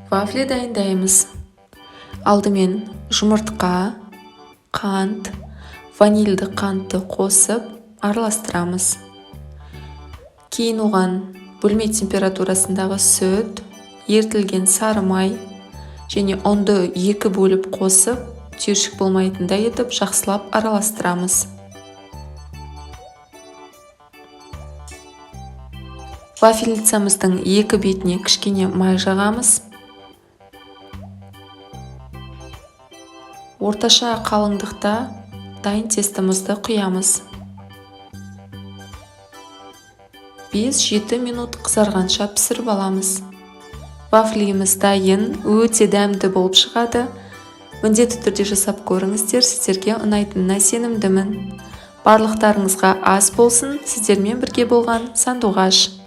Вафли дайындаймыз. Алдымен жұмыртқа, қант, ванильді қантты қосып араластырамыз. Кейін оған бөлме температурасындағы сүт, ерітілген сары май және ұнды 2 бөліп қосып, түйіршік болмайтындай етіп жақсылап араластырамыз. Вафельницамыздың 2 бетіне кішкене май жағамыз. Орташа қалыңдықта дайын тестомызды құямыз. 5-7 минут қызарғанша пісіріп аламыз. Вафлиіміз дайын, өте дәмді болып шығады. Міндетті түрде жасап көріңіздер, сіздерге ұнайтынына сенімдімін. Барлықтарыңызға ас болсын, сіздермен бірге болған Сандуғаш.